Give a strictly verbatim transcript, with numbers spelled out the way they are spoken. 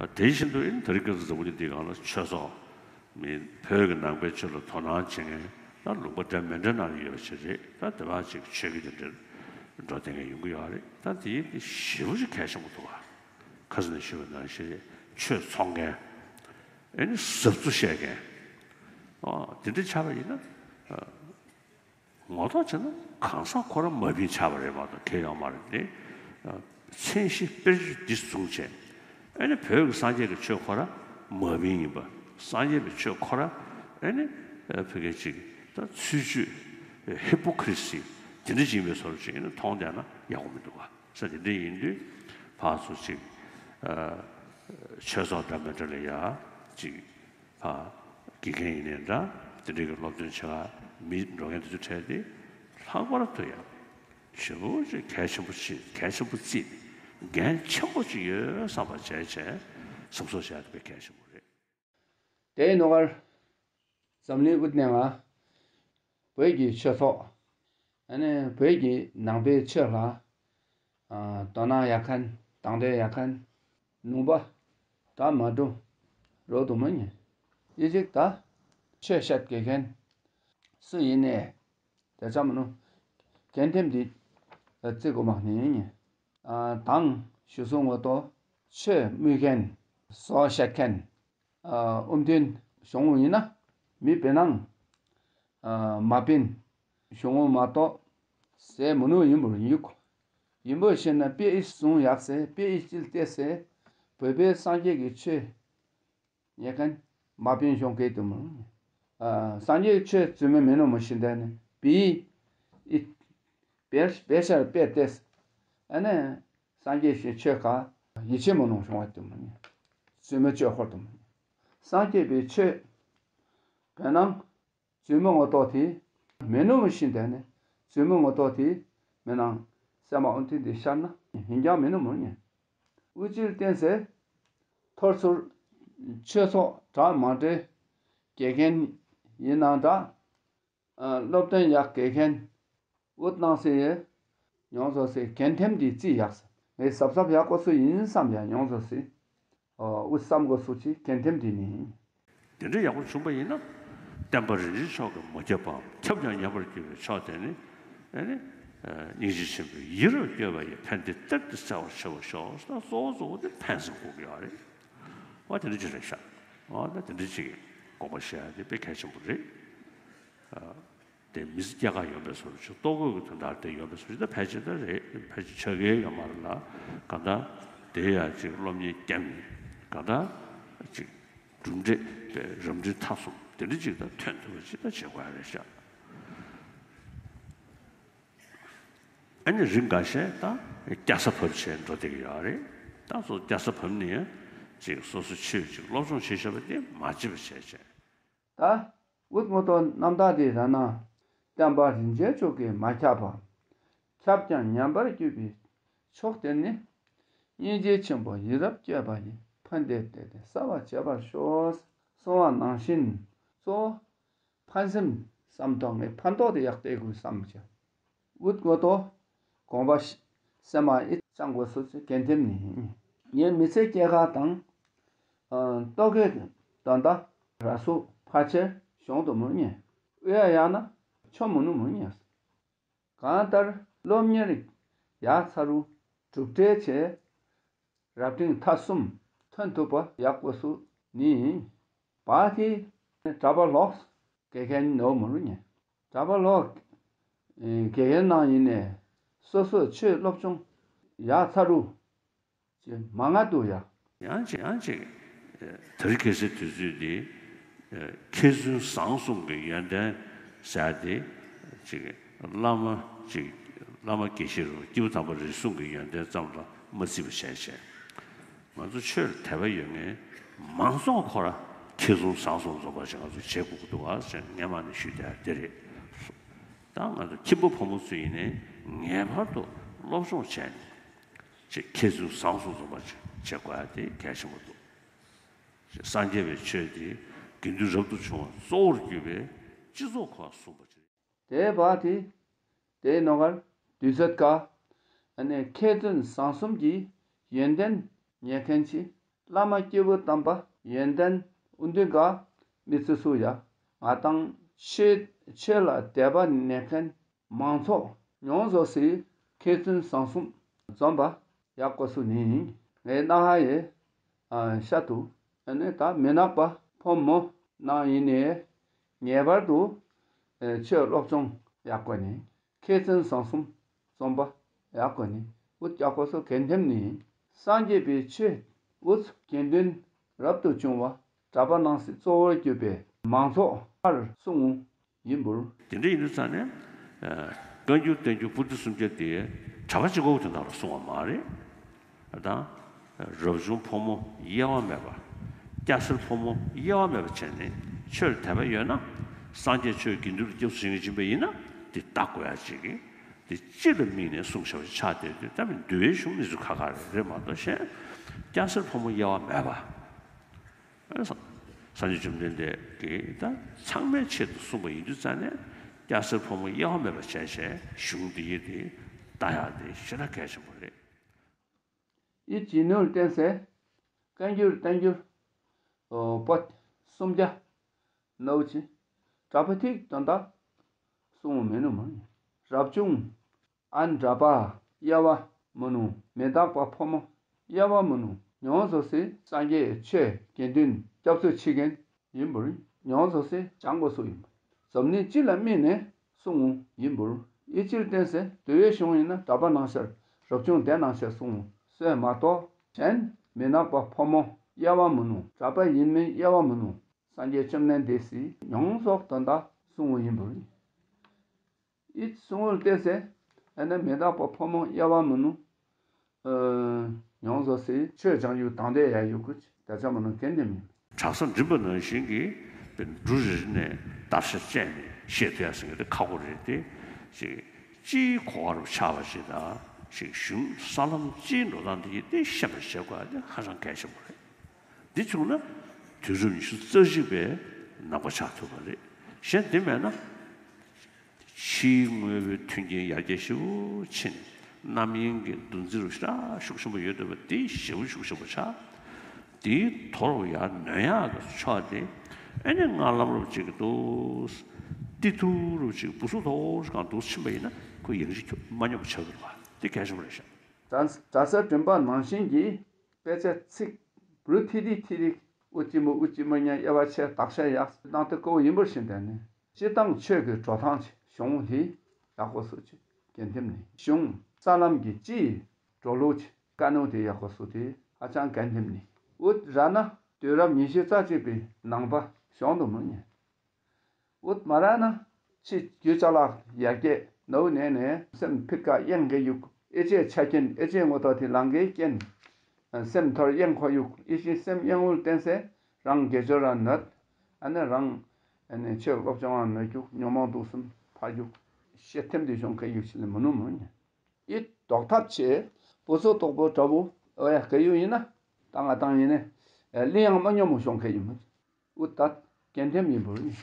དེ་བཞིན་དུ་ཨིན་དེ་རིང་ཁ་སང་འཛམ་བུ་གླིང་འདིའི་སྒང་ལ་ཆོས་ཚོགས་མི་བོད་ཀྱི་ནང་པའི་ཆོས་ལ་དོ་སྣང་བྱེད་མཁན་ད་ལུང་པ་འདྲ་མི་འདྲ་ནང་ཡོད་པ་ཞིག་རེད། ད་དེ་བ་ཅིག་ཆོས་ཀྱི་དེ་འདྲར་འགྲོ་བསྡད་མཁན་ཡོང་གི་ཡོད་རེད། ད་དེ་ཡིན་དེ་ཞེ་པོ་ཅིག་གལ་ཆེན་པོ་འདུག་བ། ཁ་སང་ནས་ཞུས་པ་ནང་བཞིན་ཆོས་ཚོགས་མཁན་ཨེ་ནི་ཟབ་ཚུལ་བཤད་མཁན་ཨོ་དེ་འདྲ་ཆགས་པ་ཡིན་ན། ངོ་ཐོག་བྱས་ན་གང་ཟག་ཁོ་རང་མ་བིན་ཆགས་པ་རེད་མ་གཏོགས་ཁེ་ཡོང་མ་རེད་དེ། མཚན་གཞི་དཔེར་བརྗོད་འདི་བཟུང་བྱས། ཨ་ནི་བོད་ཀྱི་སངས་རྒྱས་ཀྱི་ཆོས་ཁོ་རང་མ་བིན་ཡིན་པ། སངས་རྒྱས་པའི་ཆོས་ཁོ་རང་ཨ་ནི་བོད་སྐད་ཅིག་ད་ཚུལ་འཆོས་ཧི་པོ་ཀི་རི་སི་དེ་འདྲ་ཅིག་ཡིན་པའི་བཟོ་འདྲ་ཅིག་ཨ་ནི་མཐོང་བསྡད་ན་ཡག་པོ་མི་འདུག་བ། ས་དེ་འདྲ་ཡིན་དུས་ཕར་ཚུར་ཅིག་ཆོས་ཚོགས་འདྲ་མི་འདྲ་ལ་ཡ་ཅིག་ཕ་དགེ་རྒན་ཡིན་ནའི་འདྲ། དེ་འདྲའི་གི་སློབ་སྟོན་བྱེད་ག་མི་འགྲོ་མཁན་དེ་ཚོ་འཕྲད་དེ་ལྷག་པར་དུ་ཡང་ཞེ་པོ་ཅིག་གལ་ཆེན་པོ་ཅིག་གལ་ཆེན་པོ་བརྩིས་ནས་འགན་ཆེན་པོ་ཅིག་ཡོད་བསམ་པ་བྱས་བྱས་བསམ་ཚོར་བྱས་དེ་དཔེ་གལ་ཆེན་པོ་རེད། དེའི་ནང་ལ་འཛམ་གླིང་དབུ་མའི་ལམ་བོད་ཀྱི་ཆོས་ཚོགས་ཨ་ནི་བོད་ཀྱི་ནང་པའི་ཆོས་ལ་དོ་སྣང་ཡག་མཁན་དང་དོད་ཡག་མཁན་ལུང་པ་ད་མ་འགྲོ་རོགས་དུ་མ་ཉན། ཡི་གཅིག་ད་ཆོས་བཤད་དགེ་རྒན་སུ་ཡིན་ནས་དེ་ཙམ་ནུ་གན་ཐེམ་འདི་བརྩི་དགོས་མ་ཉན་ཉན། དང་ཞུ་སོང་ངོ་ཏོ་ཆོས་སྨྲ་མཁན་བཟོ་བཤད་མཁན་ཨ་ཨུམ་ཐུན་བྱུང་བ་ཡིན་ན་མི་བེ་ནང་ཨ་མ་བིན་བྱུང་བ་མ་གཏོགས་ཟས་མི་ནུ་ཡིན་པར་ཡུག་ཡིན་པར་ཤེས་ན་དཔེ་ཨི་གསུང་ཡག་ཟེར་དཔེ་ཨི་སྤྱིལ་ཏེ་ཟེར་བོད་པའི་སངས་རྒྱས་ཀྱི་ཆོས་ཉན་མཁན་མ་བིན་གཞུང་སྐད་དུ་མོ། ཨ་སངས་རྒྱས་ཆོས་རྩོད་མེད་མི་ནུ་མ་ཤི་འདས་ནས་བི་ཨི་བེ་བེ་ཤར་དཔེ་ཏེས། ཨ་ནི་སངས་རྒྱས་ཤིང་ཆོས་ཁ་ཡིད་ཆེས་མོ་ནོང་བྱུང་བ་དུ་མ་ནི་རྩོད་མེད་ཆོས་འཁོར་དུ་མ་ནི་སངས་རྒྱས་པའི་ཆོས་བོད་ནང་རྩོད་མེད་ངོ་ཐོག་དེ་མེ་ནུ་མི་ཤིན་དེ་ནི་རྩོད་མེད་ངོ་ཐོག་དེ་མེ་ནང་སེ་མ་ཨོན་ཐིན་དེ་ཤར་ན་ཡིན་ཀྱང་མེ་ནུ་མོ་ནི་དབུ་ཅིར་བསྟན་ཟེར་ཐོར་ཚུར་ཆོས་ཚོགས་གྲགས་མ་འདྲེ་དགེ་རྒན་ཡིན་ནང་འདྲ། སློབ་སྟོན་ཡག་དགེ་རྒན་འུ་གནང་སའི་ཡོངས་སུ་སའི་གན་ཐེམ་འདི་རྩིས་ཡག་ངས་གཟབ་གཟབ་ཡག་པོ་སུ་ཡིན་བསམ་ཡང་ཡོངས་སུ་སའི་འུ་བསམ་དགོས་སུ་ཅི་གན་ཐེམ་འདི་ནི། དེ་འདྲ་ཡག་པོ་བྱུང་པ་ཡིན་ན་བསྟན་པ་རིན་ཆེན་མཆོག་གིས་མ་ཁྱབ་པའམ་ཁྱབ་ཀྱང་ཉམས་པར་གྱུར་པའི་ཕྱོགས་དེ་ནི་ཨེ་ནི་སྙིང་རྗེ་ཆེན་པོས་ཡིད་རབ་བསྐྱོད་པ་ཡི་ཕན་བདེ་གཏེར་དུ་གསལ་བར་ཤོག་ཤོག་ད་གཙོ་བོ་གཙོ་བོ་དེ་ཕན་སེམས་དགོས་ཀྱི་ཡོད་རེད། འོ་དེ་འདྲ་ཅིག་རེད་ཤག་འོ་ད་དེ་འདྲ་ཅིག་དགོངས་པ་བཞེས་ཡ་དེ་དཔེ་གལ་ཆེན་པོ་རེད། དེ་མི་ཚེ་སྐྱེལ་ག་ཡོང་བའི་བཟོ་འདྲ་ཅིག་ལྟོ་གོས་ཀྱི་དོན་དག་དེ་ཡོང་བའི་བཟོ་འདྲ་ཅིག་ད་ཕལ་ཆེར་ད་རེད། ཕལ་ཆེར་ཆགས་ཀྱི་ཡོད་མ་རེད་ལ། གང་ལྟར་དེ་ཡང་ཅིག་སློབ་གཉེར་བརྒྱབ་ནས་གང་ལྟར་ཅིག་གྲུབ་འབྲས་དཔེ་རབ་འབྲིང་ཐ་གསུམ་དེ་འདྲ་ཅིག་ད་ཐོན་ཐུབ་པ་ཅིག་ད་བྱེད་དགོས་ཡ་རེད་ཤག་ཨ་ནི་རིང་འགའ་ཤས་ད་སྐྱ་ས་བབས་བྱས་འགྲོ་བསྡད་ཀྱི་ཡོད་རེད། ད་སོ་སྐྱ་ས་བབས་ནས་ཅིག་སོ་སོ་ཆོས་ཅིག་སློབ་སྦྱོང་བྱེད་བཞག་པ་དེ་མ་བརྗེད་པ་བྱས་བྱས། ད་འུ་ངོ་ཏོ་རྣམ་དག་དེ་ར་ན་བསྟན་པ་རིན་ཆེན་མཆོག་གིས་མ་ཁྱབ་པ། ཁྱབ་ཀྱང་ཉམས་པར་གྱུར་པའི་ཕྱོགས་དེར་ནི། སྙིང་རྗེ་ཆེན་པོ་ཡིད་རབ་བསྐྱོད་པ་ཡི་ཕན་བདེ་དེ་དེ་གསལ་བར་བྱེད་པར་ཤོག་གསུངས་པ་ནང་བཞིན་གཙོ་བོ་ཕན་སེམས་སམ་ཐོག་ངས་ཕན་ཐོགས་དེ་ཡག་བལྟས་དགོས་བསམ་བྱ། འུ་ངོ་ཏོ་དགོངས་པ་སེམས་མ་ཨི་གཙང་དགོས་སུ་གན་ཐེམ་ནི་ངའི་མི་ཚེ་སྐྱེལ་ཁ་དང་ལྟོ་གོས་དོན་དག་ར་སུ་ཕལ་ཆེར་གཞུང་དུ་མུར་ཉེ་ཨུ་ཡ་ཡ་ན་ཆོ་མུ་ནུ་མུར་ཉེ། གང་ལྟར་སློབ་གཉེར་ཡག་ཚ་རུ་གྲུབ་འབྲས་ཆེ། རབ་འབྲིང་ཐ་གསུམ་ཐོན་ཐུབ་པ་ཡག་པོ་སུ་ནི། བ་ཏི་གྲྭ་པ་ལོག་དགེ་རྒན་ནོ་མུ་རུ་ཉེ། གྲྭ་པ་ལོག་དགེ་རྒན་ནང་ཡིན་ནས་སོ་སོས་ཆོས་སློབ་སྦྱོང་ཡག་ཚ་རུ་ཅེས་མ་ང་འདུག་ཡ། ཡང་ཅིག་ཡང་ཅིག་དེ་རིང་ཁ་སང་དུས་ཚོད་འདི་མཁས་བཙུན་བཟང་གསུམ་གྱི་ཡོན་ཏན་ཟེར་ཏེ་ཅིག་བླ་མ་ཅིག་བླ་མ་དགེ་བཤེས་རུ་སྐྱེས་བུ་དམ་པ་རིགས་གསུམ་གྱི་ཡོན་ཏན་ཙམ་ལ་མ་བརྩི་བ་བྱས་བྱས། ང་ཚོ་ཆོས་ལ་དད་པ་ཡོད་མཁན་མང་ཚོགས་ཁོ་ར་མཁས་བཙུན་བཟང་གསུམ་འཛོམས་པ་ཞིག་ང་ཚོ་བྱེད་དགོས་ཀྱི་འདུག་ཨ་ཟེར་སྔས་མ་ནས་ཞུས་བསྡད་དེ་རེད། ད་ང་ཚོ་ཁྱིམ་པ་ཕོ་མོ་ཚོ་ཡིན་ནའི་ངེས་པར་དུ་སློབ་སྦྱོང་བྱས་ནས་ཅིག་མཁས་བཙུན་བཟང་གསུམ་འཛོམས་པ་ཅིག་བྱེད་དགོས་ཡ་དེ་གལ་ཆེན་པོ་འདུག་སངས་རྒྱས་པའི་ཆོས་དེ་དགེ་འདུན་རབ་ཏུ་བྱུང་བ་གཙོ་བོར་གྱུར་པའི་སྤྱི་ཚོགས་ཁག་གསུངས་པ་ཅིག་རེད། དེའི་བར་དེ་དེའི་ནང་ཀར་དུས་ཚོད་ཀ་ཨ་ནི་མཁས་བཙུན་བཟང་གསུམ་གྱི་ཡོན་ཏན་ཉན་མཁན་གྱི་ བླ་མ་སྐྱེས་བུ་དམ་པ་ཡོན་ཏན་ཨུ་དུ་ག་མི་ཚེ་སུ་ཡ། ང་དང་ཆོས་ཆོས་ལ་དད་པ་ནས་མཁན་མང་ཚོགས་མྱོང་བཟོ་སའི་མཁས་བཙུན་བཟང་གསུམ་འཛོམས་པ་ཡག་པོ་སུ་ནི་ངའི་རྣ་ཧ་ཡི་ཤ་དུ་ཨ་ནི་ད་མི་ནག་པ་ཕོ་མོ་ནང་ཡིན་ནའི་ངེས་པར་དུ་ཆོས་སློབ་སྦྱོང་ཡག་པོ་ནི། མཁས་བཙུན་བཟང་གསུམ་རྩོམ་པ་ཡག་གོ་ནི་ཨུ་ཀྱག་པོ་སོ་གན་ཐེམ་ནི། སངས་རྒྱས་པའི་ཆོས་ཨུ་དགེ་འདུན་རབ་ཏུ་བྱུང་བ་གྲྭ་པ་ནང་སྲིད་གཙོ་བོར་གྱུར་པའི་མང་ཚོགས་ཕར་གསུང་ངུ་ཡིན་པུར། དེ་འདྲ་ཡིན་དུས་ཙང་ནས་བཀའ་འགྱུར་བསྟན་འགྱུར་པོ་ཏི་སུམ་བརྒྱ་དེ་གྲྭ་པ་གཅིག་པོ་དེ་ནང་ལ་གསུང་བ་མ་རེད། དང་། རབ་བྱུང་ཕོ་མོ་དབྱེ་བ་མེད་པ། སྐྱ་སེར་ཕོ་མོ་དབྱེ་བ་མེད་པ་བྱས་ནས་ཆོས་དད་པ་ཡོད་ན། སངས་རྒྱས་ཆོས་དགེ་འདུན་ལ་སྐྱབས་སུ་བྱེད་མཁན་ཅིག་ཡིན་པ་ཡིན་ན་དེ་ལྟ་དགོས་ཡ་ཅིག་གིས་དེ་སྤྱི་ལ་དམིགས་ནས་གསུངས་བཞག་པ་ཆགས་བསྡད་དུས་ད་མི་འདུལ་བའི་གཞུང་མི་ཚོ་ཁ་ཁ་རེད་རེད་མ་གཏོགས་གཞན་སྐྱ་སེར་ཕོ་མོ་དབྱེ་བ་མེད་པ། སངས་རྒྱས་བཅོམ་ལྡན་འདས་ཀྱིས་ད་ཚང་མའི་ཆེད་དུ་གསུངས་པ་ཡིན་དུས་ཙང་ནས་སྐྱ་སེར་ཕོ་མོ་དབྱེ་བ་མེད་པ་བྱས་བྱས་གཞུང་འདི་ཡི་དེ་ལྟ་ཡག་དེ་ཞེ་དྲག་གལ་ཆེན་པོ་རེད། ཨི་ཇི་ནུལ་བསྟན་སའི་བཀའ་འགྱུར་བསྟན་འགྱུར་པོ་སུམ་བརྒྱ་ནོ་ཅི་གྲྭ་པ་ཐིག་དོན་དག་གསུང་མི་ནུ་མ་རབ་བྱུང་ཨན་གྲྭ་པ་དབྱེ་བ་མི་ནུ་མི་རྟག་པ་ཕོ་མོ་དབྱེ་བ་མི་ནུ་མྱོང་བཟོ་སའི་སངས་རྒྱས་ཆོས་དགེ་འདུན་སྐྱབས་སུ་མཆི་མཁན། ཡིན་པར་མྱོང་བཟོ་སའི་བྱང་པོ་སུ་ཡིན་པ། འཛམ་གླིང་སྤྱི་ལ་དམིགས་ནས་གསུང་ངོ་ཡིན་པར་ཨི་ཅིར་བསྟན་སའི་འདུལ་བའི་གཞུང་ཡིན་ན་གྲྭ་པ་ནང་ཤར་རབ་བྱུང་སྡེ་ནང་ཤར་གསུང་ངོ་སོས་མ་གཏོགས་གཞན་མི་ནག་པ་ཕོ་མོ་དབྱེ་བ་མི་ནུ་གྲྭ་པ་ཡིན་མིན་དབྱེ་བ་མི་ནུ་སངས་རྒྱས་བཅོམ་ལྡན་འདས་སི་མྱོང་བཟོ་དོན་དག་གསུང་ངོ་ཡིན་པར། ཨི་གསུང་ངོར་བལྟས་སེ་ཨ་ནི་མི་རྟག་པ་ཕོ་མོ་དབྱེ་བ་མི་ནུ། མྱོང་བཟོ་སའི་ཆོས་སྦྱང་ཡུལ་དང་དེ་ཡ་ཡུལ་གུ་ད་ཆ་མ་ནུ་གན་དེ་མིན། གྲྭ་ས་འགྲིམ་པ་ནང་བཞིན་གྱི་འབྲུ་རེ་རེ་ནས་བརྡར་ཤ་བཅད་ནས་བཤད་ཐུབ་ཡ་ཟེར་མཁན་དེ་ཁག་པོ་རེད་དེ། ཅིག་སྤྱིའི་གོ་བ་རུ་ཆགས་པ་ཞིག་དང་ཅིག་གཞུང་ས་ལམ་སྤྱིའི་འགྲོ་སྟངས་དེ་ཡིས་དེ་ཤེས་པར་བྱེད་དགོས་ཡ་དེ་ཧ་ཅང་གལ་ཆེན་པོ་རེད། འདི་བྱུང་ན་དུས་རབས་ཉི་ཤུ་རྩ་གཅིག་པའི་ནང་པ་ཆགས་ཐུབ་པ་རེད། གཞན་དེ་མེད་ན། ཕྱིའི་དངོས་པོའི་མཐུན་རྐྱེན་ཡར་རྒྱས་ཞེ་པོ་ཕྱིན། རྣམ་གཡེང་གི་འདུ་འཛི་རུ་ཞེ་དྲག་ཤུགས་ཆེན་པོ་ཡོད་འདུག་པ་དེ་ཞེ་པོ་ཤུགས་ཆེན་པོ་ཆགས། དེའི་དོར་བ་ཡར་ནོན་ཡག་གི་ཕྱོགས་དེ་ཨེ་ནི་ང་ལམ་རུབ་ཅིག་གི་འདུག་ཏི་ཐུ་རུབ་ཅིག་བུ་སུ་ཐོག་གང་འདུག་ཕྱིན་པ་ཡིན་ན་ཁོ་ཡང་ཅིག་མ་སྙོམས་ཆགས་འདུག་པ་དེ་གལ་ཆེན་པོ་རེད་ཤག་གྲྭ་ས་འགྲིམ་པ་ནང་བཞིན་གྱི་དཔེ་ཆ་ཚིག་འབྲུ་ཐི་ཐི་ཐི་ཐི་ཨུ་ཅི་མོ་ཨུ་ཅི་མོ་ཉ་དབྱེ་བ་ཕྱེ་བརྡར་ཤ་ཡག་སྣང་དེ་ཀོ་ཡིན་པར་བཞིན་དེ་ནི། སྤྱི་བཏང་ཆོས་ཀྱི་འགྲོ་སྟངས་ཀྱི་གཞུང་ལས་ཡག་པོ་སུ་ཅིག་འགན་ཐེམ་ནི་གཞུང་ས་ལམ་གྱི་སྤྱིའི་འགྲོ་ལུགས་ཀྱི་བཀའ་གནང་དེ་ཡག་པོ་སུ་དེ་ཧ་ཅང་འགན་ཐེམ་ནི། ཨུད་ར་ན་དུས་རབས་ཉི་ཤུ་རྩ་གཅིག་པའི་ནང་པ་གཞུང་དུ་མི་ཉན། ཨུད་མ་ར་ན་ཕྱི་རྒྱུད་ཅ་ལག་ཡར་རྒྱས་ནོར་ནས་ནས་སེམས་ཕིར་ཀ་གཡེང་གི་ཡུག་ཨེ་ཅེ་ཆ་རྐྱེན་ཨེ་ཅེ་ངོ་ཐོག་དེ་ལང་གི་རྐྱེན། སེམས་ཐོར་གཡེང་ཁོ་ཡུག་ཨི་ཤི་སེམས་གཡེང་བུལ་བསྟན་སེ་རང་དགེ་སྦྱོར་ར་ནོད། ཨ་ནི་རང་ཨ་ནི་ཆོས་སློབ་སྦྱོང་ར་ནོད་རྒྱུག་ཉོན་མོངས་དུག་གསུམ་ཕ་རྒྱུག་ཤེས་ཐེམ་དེ་གཞུང་ཁ་ཡུག་ཤི་ལེ་མི་ནུ་མི་ཉན། ཨི་ལྡོག་ཐབས་ཆེ་བུ་ཚོ་དོག་པོ་དྲ་བུ་ཨོ་ཡ་ག་ཡུག་ཡིན་ན་ཏང་ང་ཏང་ཡིན་ནི་ལི་ཡང་མ་ཉོན་མོ་གཞུང་ཁ་ཡུག་མི་ཨུ་ད་གན་ཐེམ་ཡིན་པོ་ཡིན།